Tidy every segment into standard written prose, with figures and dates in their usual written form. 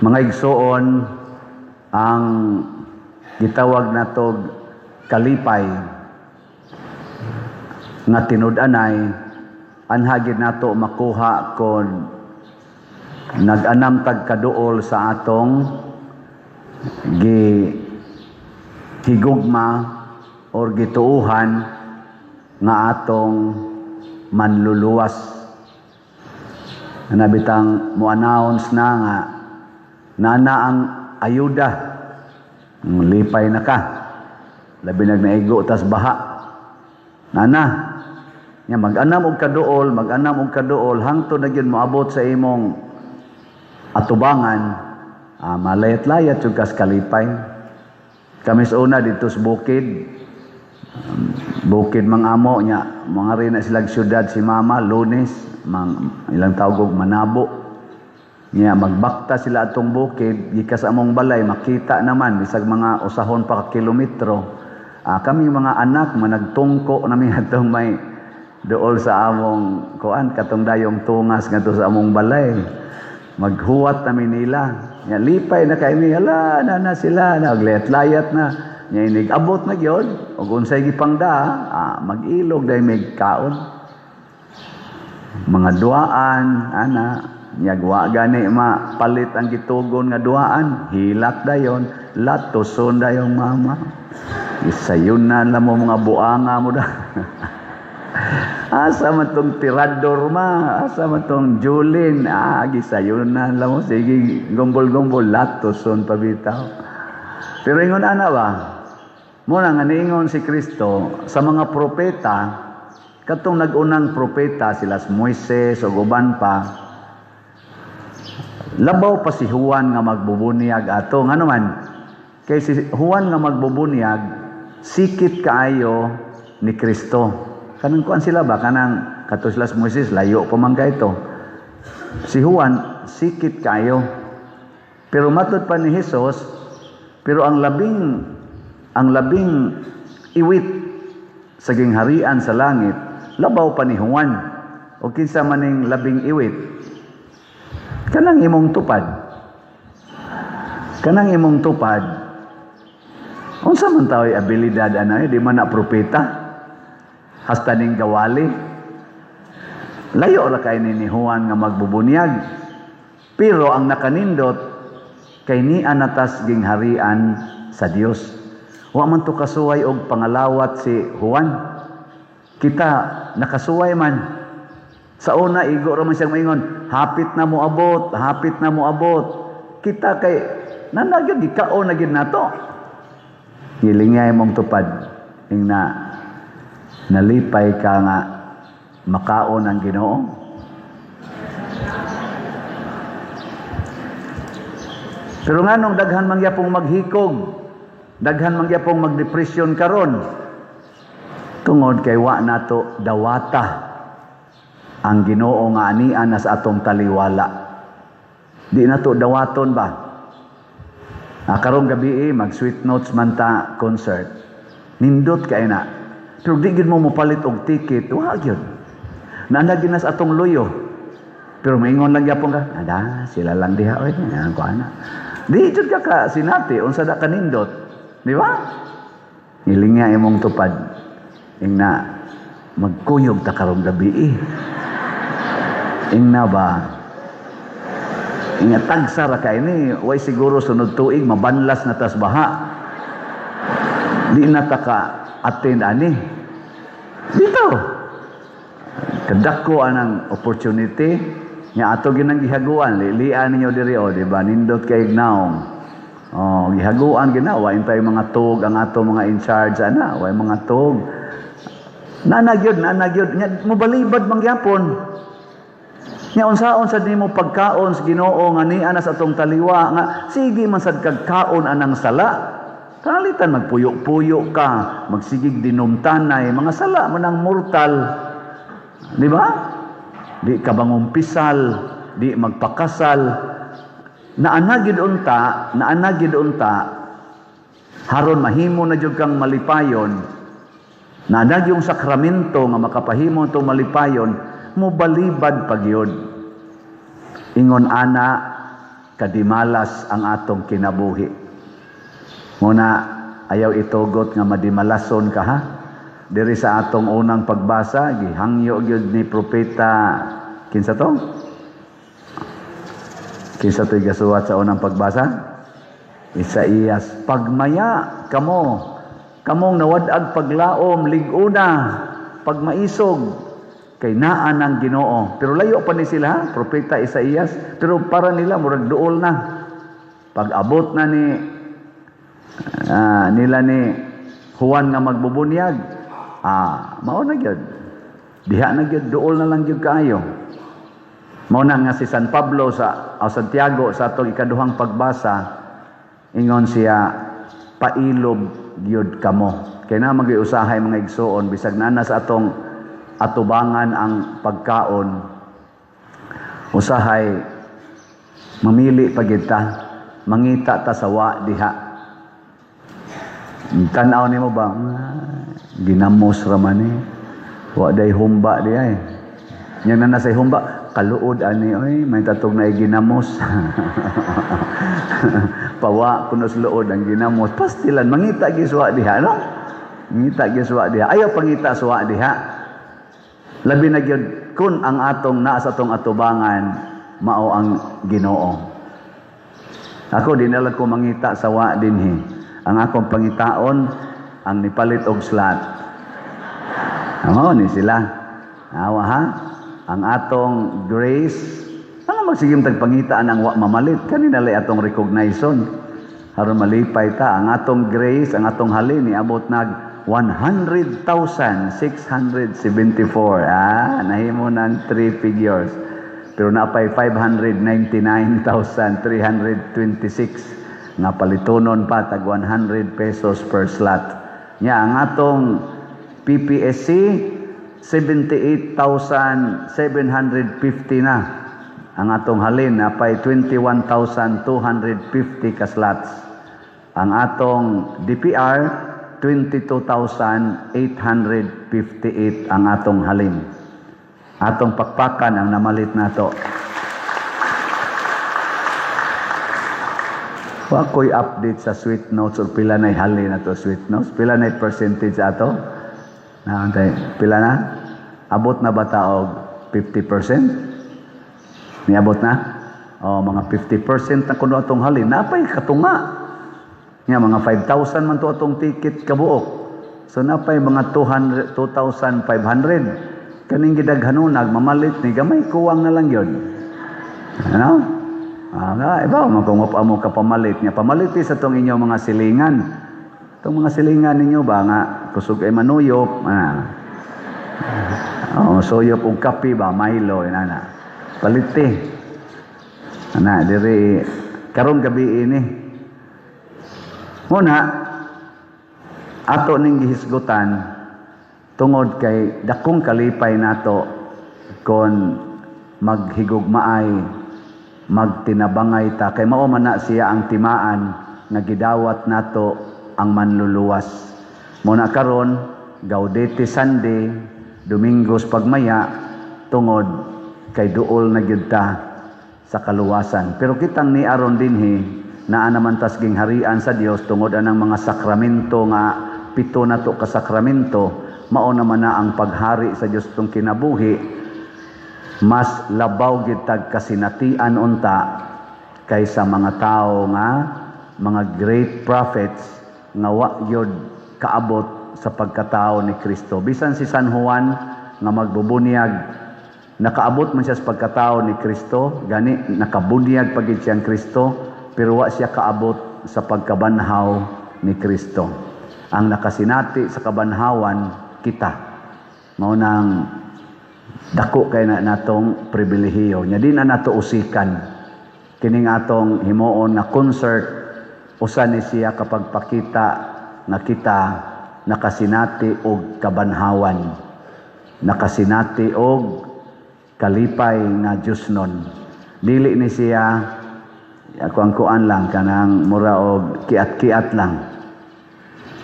Mga igsoon, ang gitawag natog kalipay nga tinud-anay, anha gyud nato makuha kon nag-anam tag kaduol sa atong gi higugma or gituuhan nga atong manluluwas. Nabitang mo-announce na nga nana ang ayuda, lipay na ka, labi nag naigo tas baha nana nya. Mag-anam og kaduol, mag-anam og kaduol hangtod na gyud moabot sa imong atubangan, malayat-layat jud kas kalipay. Kami sa una dito sa bukid, bukid mang amo nya, mga rin na silang syudad si mama Lunes, mang ilang tawag og Manabo nya. Magbakta sila atong bukid gikas sa among balay, makita naman bisag mga usahon pa ka kilometro. Kami mga anak managtungko nami atong may dool sa among kuan, katong dayong tungas ngadto sa among balay. Maghuwat nami nila nya, lipay na kay mi, hala na na sila, naglayat-layat na nya. Inig abot na gyud og unsay gipangda, mag-ilog dahil may kaon, mga duaan ana nya. Wa gani mapalit ang gitugon nga duaan, hilak dayon, latuson dayon mama, isayon na lang mo mga buanga mo da. Asa man tong tirador ma, asa man tong Julin, gisayon na lang mo, sige, gumbol-gumbol, latuson pa bitaw. Pero ingon ana ba? Muna nga niingon si Kristo sa mga propeta, katong nag-unang propeta sila si Moises o uban pa, labaw pa si Juan nga magbubunyag ato. Ngano man? Kay si Juan nga magbubunyag, sikit kaayo ni Kristo. Kanang kuan sila ba? Kanang kato sila si Moises, layo pa man kayto. Si Juan, sikit kaayo. Pero matod pa ni Jesus, pero ang labing iwit sa gingharian sa langit, labaw pa ni Juan. O kinsa maning labing iwit? Kanang imong tupad. Kanang imong tupad. Unsa man tao'y abilidad ana, di man na propeta. Hasta ning gawali. Layo ra kay ni Juan nga magbubunyag. Pero ang nakanindot kay ni anatas gingharian sa Dios. Wa man to kasuway og pangalawat si Juan. Kita nakasuway man. Sa una, igo ra man siyang maingon, "Hapit na mo abot, hapit na mo abot." Kita kay nanagyo gikaon na gyud nato. Gilingay mong tupad ing na nalipay ka nga makaon ang Ginoo. Pero nganong daghan man gyapong maghikog, daghan man gyapong magdepresyon karon? Tungod kay wa nato dawata ang Ginoo nga anian na sa atong taliwala. Di nato dawaton ba? Karong gabi mag Sweet Notes man ta concert. Nindot kay na. Pero di gyud mo mopalit og ticket, wa gyud. Naa gyud na sa atong luyo. Pero maingon lang gyapon ka, "Ada, sila lang diha oy, yan ko ana." Di jud ka ka sinati unsa da kanindot. Di ba? Nilingya imong tupad. Ing na magkuyog ta karong gabi eh. Ing na ba? Inga tagsa ra kay ni, way siguro sunod tuig mabanlas na tas baha. Di na ta ka attend ani. Dito. Kadako anang opportunity nya ato ginang gihaguan, lilian ninyo diri o, di ba? Nindot kay naong. Oh, gihaguan gina, wa intay mga tug ang ato mga in charge ana, way mga tug. Nana gyud, nana gyud nya mobalibad man gyapon. Nya unsaon sad nimo pagkaon sa Ginoo nga niya na sa atong taliwa nga sige man sad kag kaon anang sala. Kalitan magpuyo-puyo ka, magsigig dinumtanay, mga sala man ang mortal. Di ba? Di ka bangumpisal, di magpakasal. Naana gid unta, naana gid unta, haron mahimo na jud kang malipayon. Naana yung sakramento nga makapahimo to malipayon, mobalibad pagyod. Ingon ana kadimalas ang atong kinabuhi. Muna ayaw itugot nga madimalason ka, ha. Diri sa atong unang pagbasa, gihangyo gyud ni propeta, kinsa to? Kinsa to'y gasuwat sa unang pagbasa? Isaías, "Pagmaya kamo, kamong nawad-ag paglaom, lig-una, pagmaisog, kay naa ng Ginoo." Pero layo pa ni sila, ha? Propeta Isaías, pero para nila murag duol na. Pag abot na ni nila ni Juan nga magbubunyag, mao na gyud. Diha na gyud, duol na lang gyud kaayo. Mao na nga si San Pablo sa o Santiago sa atong ikaduhang pagbasa, ingon siya, "Pailob gyud kamo." Kay na magyud usahay, mga igsuon, bisag naa sa atong atubangan ang pagkaon, usahay mamili pa gyud ta, mangita ta sa wa diha. Tan-aw nimo ba? "Ah, ginamos ra man eh. Wa day humba diha eh." Nya na nasa humba, "Kaluod ani oy, may tatog na ginamos." Pawa kuno sa luod ang ginamos. Pastilan mangita gyud suwa diha, no? Mangita gyud suwa diha. Ayaw pangita suwa diha. Labi na gyud kun ang atong naa sa atong atubangan mao ang Ginoo. Ako, di na lang ko mangita sa wa dinhi. Ang akong pangitaon ang nipalit og slot. Amo ni sila. Awa ha? Ang atong grace, ano, magsigim tag pangitaan ang wa mamalit kanina lay atong recognition. Aron malipay ta ang atong grace, ang atong halin niabot nag 100,674. Ah, nahimo ng three figures. Pero napay 599,326 nga palitonon pa tag 100 pesos per slot. Nya ang atong PPSC, 78,750 na. Ang atong halin, napay 21,250 ka slots. Ang atong DPR, 22,858 ang atong halin. Atong pakpakan ang namalit nato. Wa ko'y update sa sweet notes or pila na'y halin ato sweet notes. Pila na'y percentage ato? Naantay, pila na? Abot na ba ta og 50%? Niabot na? O, mga 50% na kuno atong halin. Napay katunga. Nga, mga 5,000 man to atong ticket kabuok. So napay mga 200, 2,500. Kaning gidaghanunag, mamalit ni, gamay kuwang na lang yun. Ano? Ah, nga, iba mo kung mo ka pamalit nga pamalit sa tong inyong mga silingan. Itong mga silingan ninyo ba nga kusog ay manuyop, ah. Oh, suyop og kape ba, Milo, inana. Paliti. Ana, diri karong gabi ini. Muna ato ning gihisgutan tungod kay dakong kalipay nato kon maghigugmaay, magtinabangay ta, kay mao man na siya ang timaan nga gidawat nato ang manluluwas. Muna karon Gaudete Sunday, Domingos pagmaya, tungod kay duol na gyud ta sa kaluwasan. Pero kitang ni aron dinhi, naa naman tas gingharian sa Dios tungod anang mga sakramento nga pito na to ka sakramento, mao naman na ang paghari sa Dios tong kinabuhi, mas labaw gid tag kasinatian unta kaysa mga tao nga mga great prophets nga wa gyud kaabot sa pagkatao ni Kristo. Bisan si San Juan nga magbubunyag, nakaabot man siya sa pagkatao ni Kristo, gani nakabunyag pa gid siyang Kristo, pero wa siya kaabot sa pagkabanhaw ni Kristo. Ang nakasinati sa kabanhawan, kita. Mao nang dako kay na natong pribilehiyo. Nya di na nato usikan kining atong himuon nga concert, usa ni siya kapag pakita nga kita nakasinati og kabanhawan, nakasinati og kalipay nga Diyos nun. Dili ni siya ako ang kuan lang, kanang mura og kiat-kiat lang.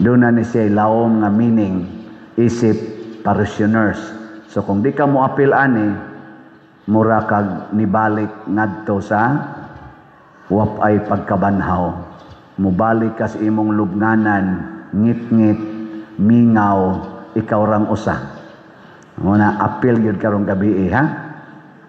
Doon na ni siya lawom nga meaning isip parishioners. So kung di ka mo apil ani, mura kag nibalik ngadto sa Wa pay pagkabanhaw. Mubalik ka sa imong lubnganan, ngit-ngit, mingaw, ikaw rang usa. Muna apil gyud karong gabi, ha?